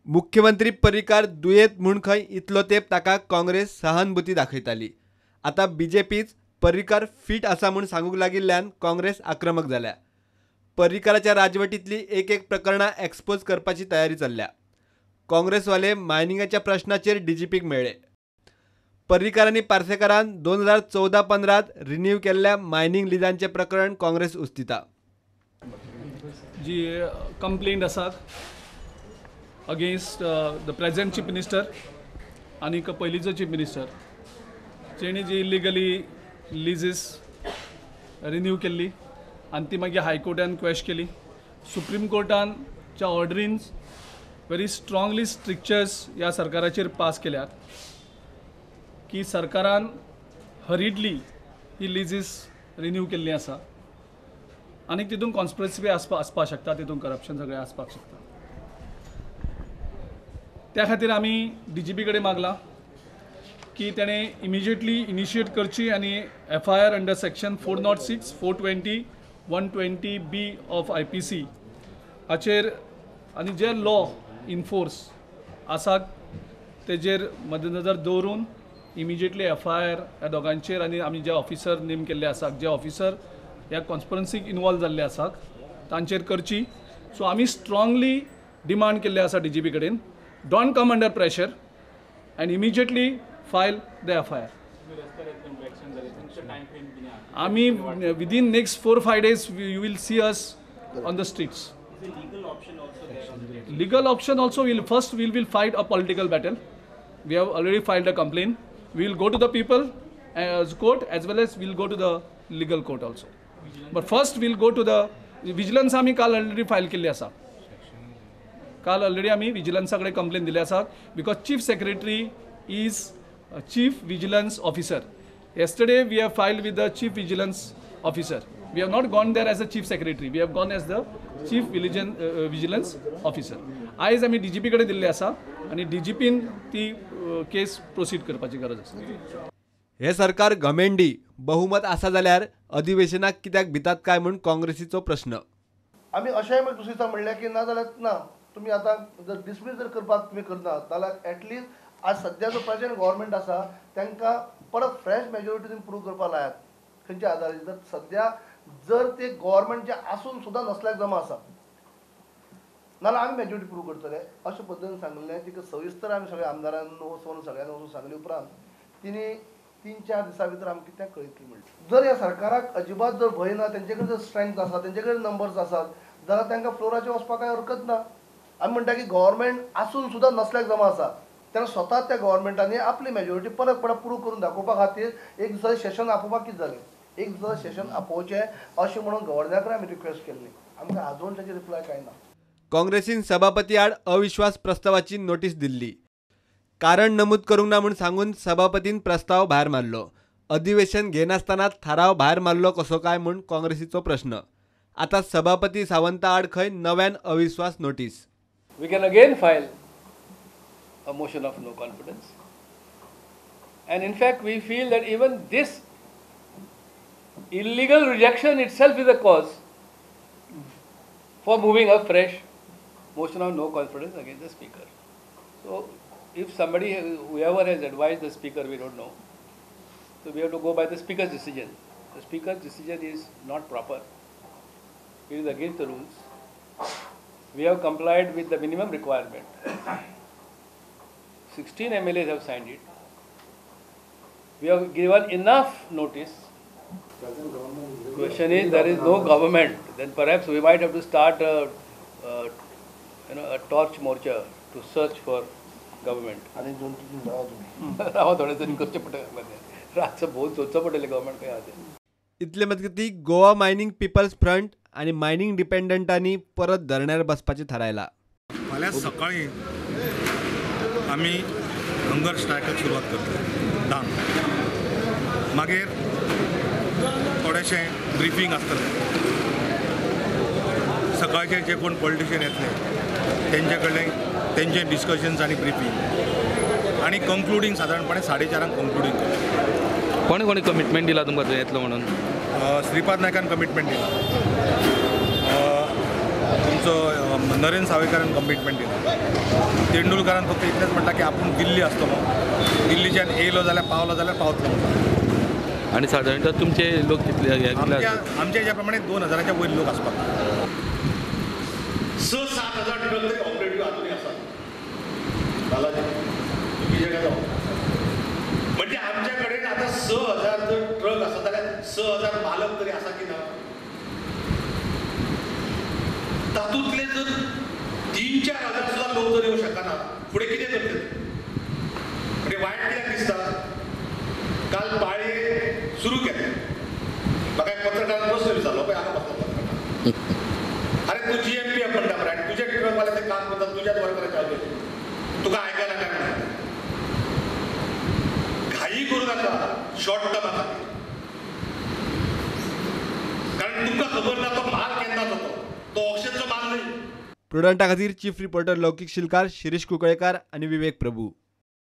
मुख्यमंत्री पर्रीकार दुयेंत म्हूण खंय इतलो तेंप ताका काँग्रेस सहानुभूती दाखयताली. आतां बीजेपीच पर्रीकार फिट आसा म्हूण सांगूंक लागिल्ल्यान काँग्रेस आक्रमक जाल्या. पर्रीकाराच्या राजवटींतली एक एक प्रकरणां एक्सपोज करपाची तयारी चल्ल्या. काँग्रेसवाले मायनिंगाच्या प्रश्नाचेर डीजीपीक मेळ्ळे. पर्रीकार आनी पार्सेकारान 2014-15 रिन्यू केल्ल्या मायनिंग लिजांचें प्रकरण काँग्रेस उस्तिता. जी कंप्लेंट आसात against the present chief minister आनी पयलींचो चीफ मिनिस्टर जेणी जी इलिगली लिजीस रिन्यू केल्ली आनी ती मागीर हायकोर्टान क्वेश केली. सुप्रीम कोर्टानच्या ऑर्डरीन व्हेरी स्ट्रांगली स्ट्रिक्चर्स ह्या सरकाराचेर पास केल्यात की सरकारान हरिडली ही लिजीस रिन्यू केल्ली आसा आनी तितून कॉन्स्पिरसी आसपाक शकता, तितून करप्शन सगळें आसपाक शकता. त्या खातीर आमी डीजीपी कडेन मागलां की तेणें इमिजिएटली इनिशिएट करची आनी FIR under section 406, 420, 120B of IPC हाचेर आनी जे लॉ इनफोर्स आसा तेजेर मदनजर दवरून इमिजिएटली FIR ह्या दोगांचेर आनी आमी जे ऑफिसर नेम केल्ले आसात, जे ऑफिसर ह्या कॉन्स्पिरन्सीक इनवॉल्व जाल्ले आसात तांचेर करची. सो आमी स्ट्रांगली डिमांड केल्ले आसा डीजीपी कडेन, don't come under pressure and immediately file the FIR. आमी within next 4-5 days you will see us on the streets. Legal option also, we'll first we will fight a political battle. We have already filed a complaint. We will go to the people as court as well as we will go to the legal court also. But first we will go to the vigilance. आमी काल already file केल्ली आसा. काल already आमी विजिलन्सा कडेन complain दिल्ली आसा because chief secretary is chief vigilance officer. Yesterday we have filed with the chief vigilance officer. We have not gone there as a chief secretary, we have gone as the chief vigilance officer. आयज आमी DGP कडेन दिल्ली आसा आनी DIGIPIN ती केस proceed करपाची गरज आसा. हे सरकार घमेंडी, बहुमत आसा जाल्यार अधिवेशनाक कित्याक भितात काय म्हूण काँग्रेसीचो प्रश्न. आमी अशेंय मागीर दुसरे दिसा म्हणलें की ना जाल्यार ना, तुमी आतां जर डिसमीस जर करपाक तुमी करना जाल्यार एटलिस्ट आज सद्या जो प्रेजेंट गव्हर्मेंट आसा तांकां परत फ्रेश मेजॉरिटी तुमी प्रूव करपाक लायात. खंयच्या आदाराचेर? जर सद्या जर ते गव्हर्मेंट जे आसून सुद्दां नसल्याक जमा आसा नाजाल्यार आमी मेजॉरिटी प्रूव करतले अशे पद्दतीन सांगलें. तिका सविस्तर आमी सगळ्या आमदारान वचून सगळ्यांनी वचून सांगले उपरांत तिणी 3-4 दिसां भितर आमकां तें कळयतली म्हणलें. जर ह्या सरकाराक अजिबात जर भंय ना, तेंचे कडेन जर स्ट्रेंथ आसा, तेंचे कडेन नंबर्स आसात जाल्यार तांकां फ्लोराचेर वचपाक कांय हरकत ना. आमी म्हणटा की गव्हर्मेंट आसून सुद्दां नसल्याक जमा आसा, तेन्ना स्वता त्या गव्हर्मेंटांनी आपली मेजॉरिटी परत परत प्रूव करून दाखोवपा खातीर एक दिसाचें सेशन आपोवपाक कितें जालें? एक दिसाचें सेशन आपोवचें अशें म्हणून गव्हर्नरा कडेन आमी रिक्वेस्ट केल्ली. आमकां आजून ताची रिप्लाय कांय ना. काँग्रेसीन सभापती आड अविश्वास प्रस्तावाची नोटीस दिल्ली. कारण नमूद करूंक ना म्हूण सांगून सभापतीन प्रस्ताव भायर मारलो. अधिवेशन घेनासतना थाराव भायर मारलो कसो काय म्हूण काँग्रेसीचो प्रश्न. आतां सभापती सावंता आड खंय नव्यान अविश्वास notice. We can again file a motion of no confidence, and in fact we feel that even this illegal rejection itself is a cause for moving a fresh motion of no confidence against the speaker. So if somebody, whoever has advised the speaker, we don't know, so we have to go by the speaker's decision. The speaker's decision is not proper, it is against the rules. We have complied with the minimum requirement. 16 MLAs have signed it. We have given enough notice. Question is, there is no government. Then perhaps we might have to start a torch morcha to search for government. इतले मजगती Goa mining people's front आनी mining डिपेंडंटांनी परत धरण्यार बसपाचें थारायलां. फाल्यां सकाळीं आमी hunger स्ट्रायकाक सुरवात करतले 10. मागीर थोडेशें ब्रिफींग आसतलें. सकाळचे जे कोण पॉलिटिशियन येतले तेंचे कडल्यान तेंचे डिस्कशन्स आनी ब्रिफींग आनी कंक्लुडींग सादारणपणे 4:30 कंक्लुडींग करतले. कोणी कोणी कमिटमेंट दिला तुमकां थंय येतलो म्हणून? श्रीपाद नायकान कमिटमेंट दिला, तुमचो नरेंद्र सावयकारान कमिटमेंट दिला, तेंडुलकारान फक्त इतलेंच म्हटलां की आपूण दिल्ली आसतलो, दिल्लीच्यान येयलो जाल्यार पावलो जाल्यार पावतलो म्हणटा. आनी सादारणतः तुमचे लोक कितले? आमच्या ह्या प्रमाणे 2000च्या वयर लोक आसपाक. 6-7 हजार ट्रक तरी ऑपरेटीव अजूनही आसात. बालाजी चुकीचें काय जावं, म्हणजे आमच्या कडेन आतां 6000 जर ट्रक आसा जाल्यार 6000 मालक तरी आसा की ना? तातूंतले जर 3-4 हजार सुद्दां लोक जर येवंक शकना फुडें कितें करतले? म्हणजे वायट कित्याक दिसता? काल पाळये सुरू केले, म्हाका एक पत्रकारान प्रस्न विचारलो, पळय हांगा बसलो पत्रकार, अरे तूं GMPF म्हणटा मरे आनी तुज्या ट्रकवाले ते काम करतात, तुज्याच वर्कराचे हांव तुका आयकना काय म्हणटा? घाई करूं नाका शॉर्ट टर्मा खातीर, कारण तुमकां खबर ना तो माल केन्ना जातो, तो ऑक्शनचो माल न्हय. प्रुडंटा खातीर चीफ रिपोर्टर लौकीक शिलकार, शिरीष कुंकळेकार आनी विवेक प्रभू.